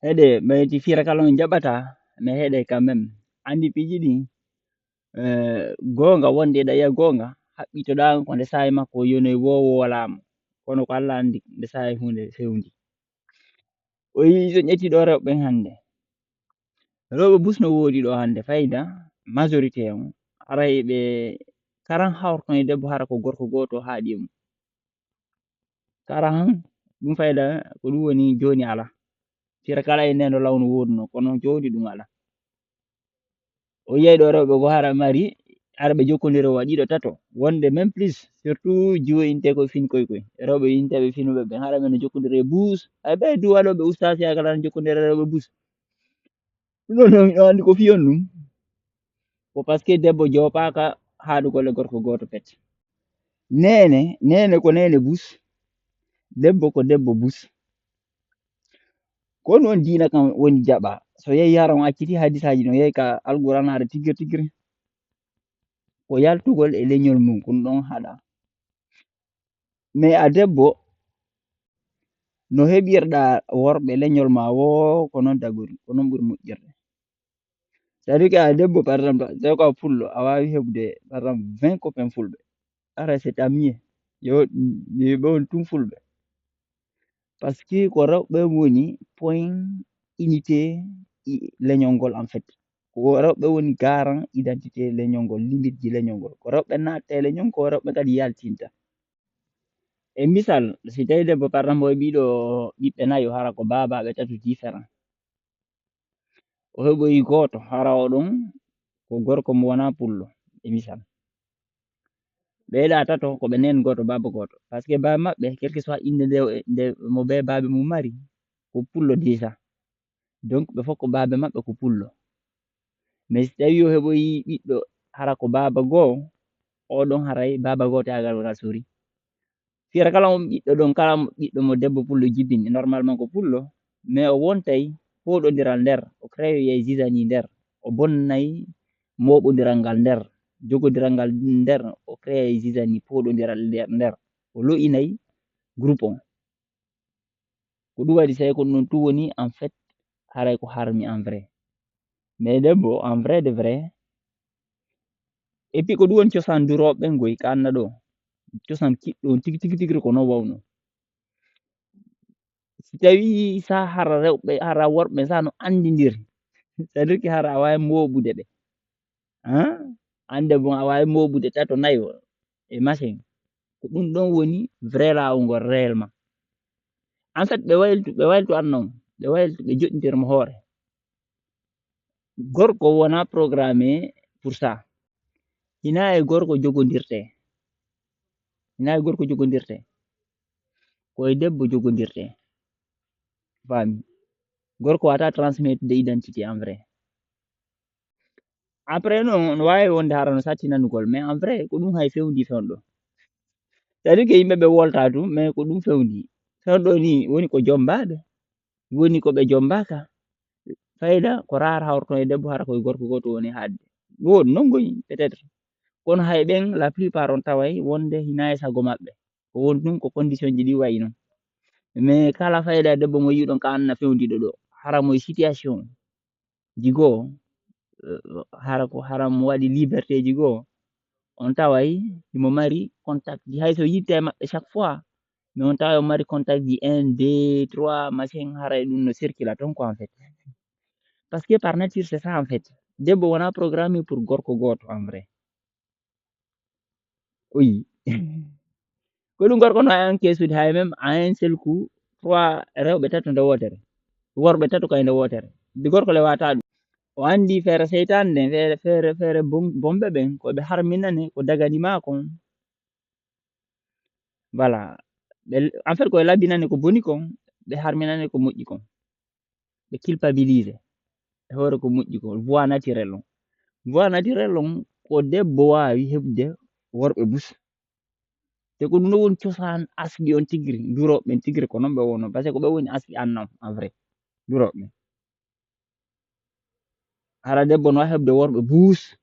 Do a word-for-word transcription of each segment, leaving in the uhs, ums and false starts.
Heɗe, ɓayti fira kala on jaɓata, mais heɗe quand même. Andi piiji ɗi, eh, goonga wonde ɗa yiya goonga, haɓɓitoɗaa ko nde saa'i makko yonoy wo wowalaama. Kono ko Allah andi nde saa'i huunde fewndi. O yii so ƴetti ɗo rewɓe ɓen hannde. Rewɓe bus no woodi ɗo hannde fayda, majorité on, aray ɓe karan hawrton e debbo hara ko gorko gooto haaɗi e mum. Karan ɗum fayda ko ɗum woni jooni ala. Fira kala e nden ɗo lawnu woodunoo, kono jooni ɗum ala. O yiyay ɗo rewɓe ko hara mari, hara ɓe jokkondire wa ɗiɗo tato. Wonde même plus, surtout jiwoyinte ko fin koy koy. Rewɓe yinteɓe finuɓe ɓen hara ɓe no jokkondire e bus. Ay ɓe du waɗoɓe ustaas ya kala no jokkondire rewɓe bus. Ɗum ɗon ɗon miɗo anndi ko fiyon ɗum. Ko parce que debbo joopaaka haaɗugol e gorko gooto pet. Neene, neene ko neene bus. Debbo ko debbo bus. Ko ɗum on diina kan woni jaɓa. So yehi hara on acciti hadisaaji ɗon yehi ka Alquraan hara tigir tigir. Ko yaltugol e leñol mum, ko ɗum ɗon haɗa. Mais a debbo, no heɓirɗa worɓe leñol ma wo, ko non dagori, ko non ɓuri moƴƴirde. C'est-à-dire que a debbo, par exemple, tawi ko a pullo, a waawi heɓude, par exemple, vingt copains fulɓe. Ara, c'est tant mieux. Yo, yo ɓe on tun fulɓe. Parce que ko rewɓe woni point unité i leñol ngol, en fait. Ko rewɓe woni garant identité leñol ngol, limite ji leñol ngol. Ko rewɓe natta e leñol, ko rewɓe kadi yaltinta. E misal, si tawi debbo, par exemple, o heɓi ɗo ɓiɓɓe nayo, hara ko baabaaɓe tato différent. O heɓoyi gooto, hara o ɗon ko gorko mo wonaa pullo, e misal. Ɓe ɗa tato, ko ɓe neen gooto, baaba gooto. Parce que baaba maɓɓe, quel que soit innde nde, nde mo bee baaba mum mari, ko pullo déjà. Donc, ɓe fof ko baaba maɓɓe ko pullo. Mais si tawi o heɓoyi ɓiɗɗo, hara ko baaba goo, o ɗon haray baaba gooto e agal ngal sori. Fiyata kala on ɓiɗɗo ɗon, kala ɓiɗɗo mo debbo pullo jibini, normalement ko pullo, mais o wontay pooɗondiral nder, o créoyay zizanie nder, o bonnay mooɓondiral ngal nder, jogondiral ngal nder, o créoyay zizanie pooɗondiral nder, nder, o lo'inay groupe on. Ko ɗum waɗi, tawi ko ɗum ɗon tun woni, en fait, haray ko harmi en vrai. Mais debbo, en vrai de vrai, et puis ko ɗum woni cosaan durooɓe ɓen ngoy, ka anna ɗo. Cosaan kiɗɗo on tigi, tigi, tigi ko non wawno. Si tawi sa hara rewɓe, hara worɓe sa no anndindiri, c'est-à-dire que hara a waawi mooɓude ɓe. Hein? Annde bon, a waawi mooɓude tato nayo e machin. Ko ɗum ɗon woni vrai laawol ngol réellement. En fait, ɓe waylitu, ɓe waylitu anna on. Ɓe waylitu, ɓe joɗɗintir mo hoore. Gorko wona programmé pour ça. Hina e gorko jogondirte. Hina e gorko jogondirte. Ko e debbo jogondirte. Faami. Gorko wata transmettre de identité en vrai. Après non, no waawi wonde hara no satti nanugol, mais en vrai, ko ɗum hay fewndi fewndo. C'est-à-dire que yimɓe ɓe wolta ɗum, mais ko ɗum fewndi. Fewndo ni woni ko jombaaɓe, woni ko ɓe jombaaka. Fayda ko raar hawrto e debbo, hara koye gorko gooto woni haadde. Woodi non goyi, peut-être. Kono hay ɓen, la plupart on taway wonde hina e sago maɓɓe. Ko woni ɗum ko condition ji ɗi wayi non. Mais kala fayda debbo mo yiɗon ka anna fewndiɗo ɗo, hara mo e situation ji goo, eh, hara ko, hara mo waɗi liberté ji goo, on taway himo mari contact ji. Hay so yitte e maɓɓe chaque fois, mais on taway o mari contact ji un, deux, trois, machin, haray ɗum no circula ton quoi, en fait. Parce que par nature, c'est ça, en fait. Debbo wona programmé pour gorko gooto, en vrai. Oui. Ko ɗum gorko no en keesude hay même à un seul coup, trois rewɓe tato nde wootere. Worɓe tato kay nde wootere. Di gorko le wata ɗum. O anndi feere seytaane nden, feere, feere, feere bom-, bomɓe ɓen, ko ɓe harminane, ko dagani maa kon. Voilà. Ɓe, en fait, ko ɓe labinane ko boni kon, ɓe harminane ko moƴƴi kon. Ɓe culpabilisé. E hoore ko moƴƴi kon, voie naturelle on. Voie naturelle on, ko debbo waawi heɓude worɓe bus. Te ko ɗum ɗo woni cosaan asli on tigiri, durooɓe ɓen tigiri ko non ɓe wonno, parce que ko ɓe woni asli anna on, en vrai. Durooɓe ɓen. Hara debbo no heɓde worɓe buus,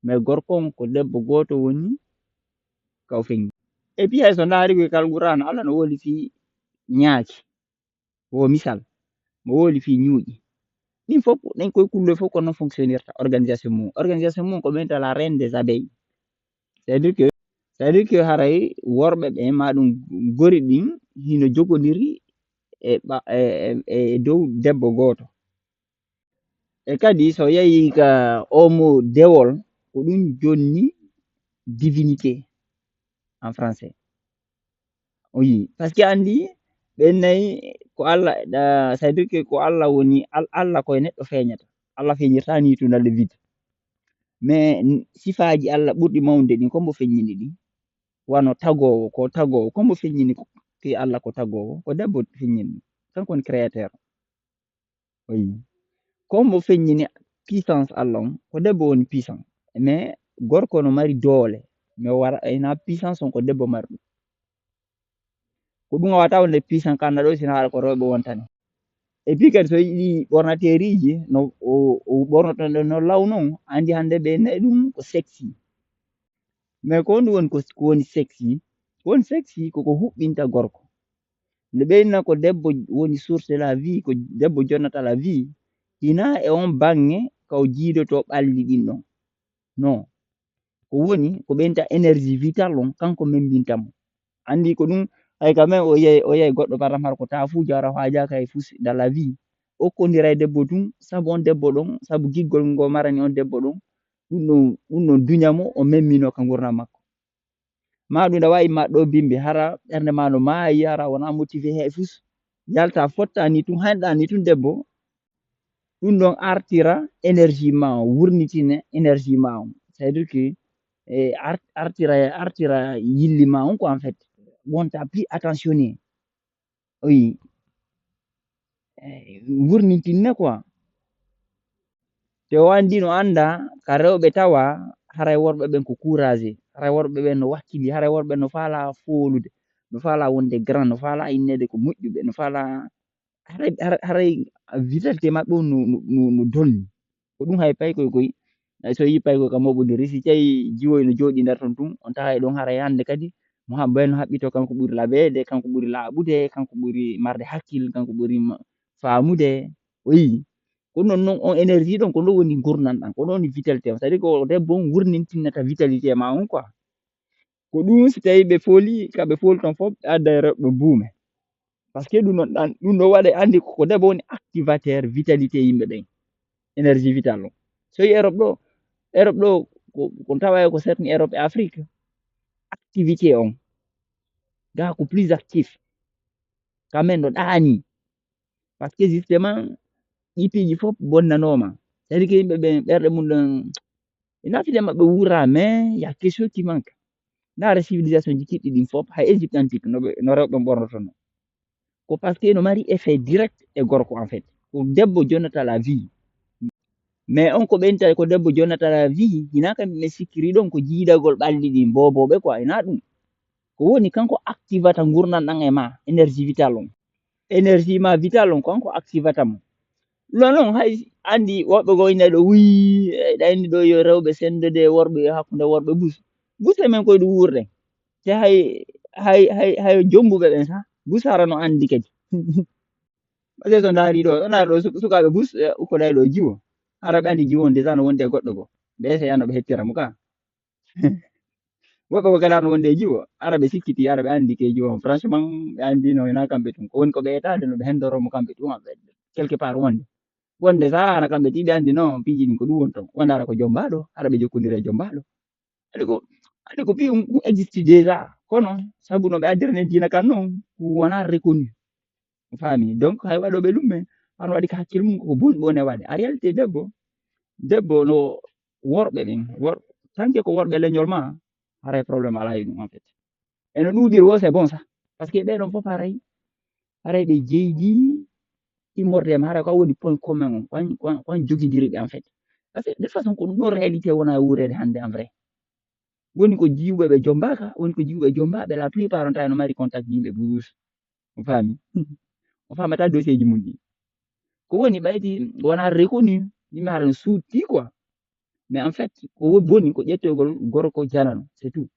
mais gorko on ko debbo gooto woni ka o feŋi. Et puis hay so ndaari koye Alquraan, Allah no woli fii ñaaki. Wo misal. mo woli fii ñuuƴi. Ɗin fof, ɗen koye kulle fof ko non fonctionnirta organisation mum. Organisation mum ko ɓen ta la reine des abeilles. C'est-à-dire que, c'est-à-dire que haray worɓe ɓen ma ɗum gori ɗin hino jogondiri e ɓa-, e, e, e dow debbo gooto. E kadi so yehi ka homo dewol, ko ɗum jonni divinité en français. Oui, parce que anndi ɓen nayi ko Alla, da-, c'est-à-dire que ko Alla woni, Al-, Alla koye neɗɗo feeñata. Alla feeñirta ni tun dans le vide. Mais n-, sifaaji Alla ɓurɗi mawnude ɗin, ko mbo feññini ɗin? Wano tagoowo, ko tagoowo, ko mbo feññini ko, ki Alla ko tagoowo? Ko debbo feññini ɗum. Kanko woni créateur. Oui. Ko mbo feññini puissance Alla on, ko debbo woni puissant. Mais gorko no mari doole. Mais wara, ena puissance on ko debbo mari ɗum. Ko ɗum a wata wonde puissant kanda ɗo sina haala ko rewɓe wontani. Et puis kadi so yiɗi ɓornateeriji, no o, o ɓornoto ɗo no law non, andi hande ɓe nayi ɗum ko sexy. Mais ko honɗum woni ko, ko woni sexy? Ko woni sexy ko ko huɓɓinta gorko. Nde ɓe inna ko debbo woni source de la vie, ko debbo jonnata la vie, hina e on baŋŋe ka o jiidoto ɓalli ɗin ɗon. Non. Ko woni, ko ɓenta énergie vitale on, kanko membinta mo. Andi ko ɗum, hay quand même o yiyay, o yiyay goɗɗo par exemple ko taafuujo hara haajaaka e fus dans la vie. Okkondira e debbo tun, sabu on debbo ɗon, sabu giggol ngo marani on debbo ɗon, ɗum ɗon, ɗum ɗon duña mo, o memmino ka ngurndan makko. Ma ɗum ɗa wawi ma ɗo bimbi, hara ɓernde ma no maayi, hara wona motivé hay fus. Yalta fotta ni tun, hanɗa ni tun debbo. Ɗum ɗon artira énergie ma on, wurnitina énergie ma on. C'est-à-dire que, eh, art-, artira, artira yilli ma on quoi, en fait. Wonta plus attentionné. Oui. Eh, wurnitinne quoi. Te o andi no anda ka rewɓe tawa, haray worɓe ɓen ko courageux, haray worɓe ɓen no wakkili, haray worɓe ɓen no faala foolude, no faala wonde grand, no faala innede ko moƴƴuɓe, no faala haray, haray, haray vitalité maɓɓe on no, no, no, no dolni. Ko ɗum hay paykoy koy, hay so yi paykoy kam moɓude risi cay jiwoy no jooɗi nder ton tun, on tawa e ɗon haray hande kadi mo haɓɓay no haɓɓito kanko ɓuri laɓeede, kanko ɓuri laaɓude, kanko ɓuri marde hakkil, kanko ɓuri ma-, faamude. O yi. Ko non non on énergie ɗon, ko ɗon woni gurnan ɗan, ko ɗon woni vitalité on. C'est-à-dire ko debbo on wurnintinnata vitalité ma on quoi. Ko ɗum si tawi ɓe fooli, ka ɓe fooli ton fof, ɓe adda e rewɓe buume. Parce que ɗum ɗon ɗan, ɗum ɗo waɗa andi ko debbo woni activateur vitalité yimɓe ɓen. Énergie vitale on. So yi Europe ɗo, Europe ɗo, ko, ko tawa ko certain Europe e Afrique. Activité on. Ga ko plus actif. Quand même no ɗaani. Parce que justement, ɗi piiji fof bonnanooma. C'est-à-dire que yimɓe ɓen, ɓerɗe mum ɗon, ina fide maɓɓe wuura, mais il y a quelque chose qui manque. Ndaara civilisation ji kiɗɗi ɗin fof, hay Égypte antique, no ɓe, no rewɓe ɓen ɓornotono. Ko parce que no mari effet direct e gorko, en fait. Ko debbo jonnata la vie. Mais on ko ɓen tawi ko debbo jonnata la vie, hina kam ɓe sikkiri ɗon ko jiidagol ɓalli ɗin, boobooɓe quoi, ina ɗum. Ko woni kanko activata ngurndan ɗan e ma, énergie vitale on. Énergie ma vitale on, kanko activata mo. Ɗum non, hay andi woɓɓe goo ina ɗo, "Wii, eh, ɗa andi ɗo yo rewɓe sendode, worɓe yo hakkunde worɓe bus." Bus e men koye ɗum wuurɗen. Te hay, hay, hay, hay jombuɓe ɓen sa, bus hara no andi kadi. Parce que so ndaari ɗo, ɗo ndaari ɗo, su-, sukaaɓe bus, eh, ukkoɗay ɗo jiwo. Hara ɓe andi jiwo on déjà no wondi e goɗɗo goo. Ɓe ese yano ɓe hettira mo ka. Woɓɓe ko kala no wonde e jiwo, ara ɓe sikkiti, ara ɓe andi ke jiwo on. Franchement, ɓe andi no ina kamɓe tun. Ko woni ko ɓe etaade no ɓe hendoro mo kamɓe tun, ɓe quelque part wonde. Wonde sa ana kamɓe ti ɓe andi no piiji ɗin ko ɗum woni ton. Wonde ara ko jombaaɗo, ara ɓe jokkondira e jombaaɗo. Andi ko, andi ko pi ɗum, ɗum existe déjà. Kono, sabu no ɓe addirani diina kan non, ko wona reconnu. A faami? Donc, hay waɗooɓe ɗum ɓe, hano waɗi ka hakkille mum, ko bon, bon e waɗe. En réalité, debbo, debbo no worɓe ɓen, wor-, tant que ko worɓe leñol ma, haray problème alaa e ɗum, en fait. E no ɗuuɗiri o, c'est bon, ça. Parce que ɓee ɗon fof haray, haray ɓe jeydi immorde ma, haray ko woni point commun on, ko an, ko an, ko an jogindiri ɓe, en fait. Parce que, de toute façon, ko ɗum ɗon réalité wona wuureede hannde, en vrai. Woni ko jiwɓe ɓe jombaaka, woni ko jiwɓe jombaaɓe, la plupart on tawi no mari contact yimɓe bus. O faami? O faamata dossier ji mum ɗi. Ko woni ɓaydi wona reconnu, yimɓe hara no suutti quoi. Mais en fait, ko wo-, boni ko ƴettogol gorko janano, c'est tout.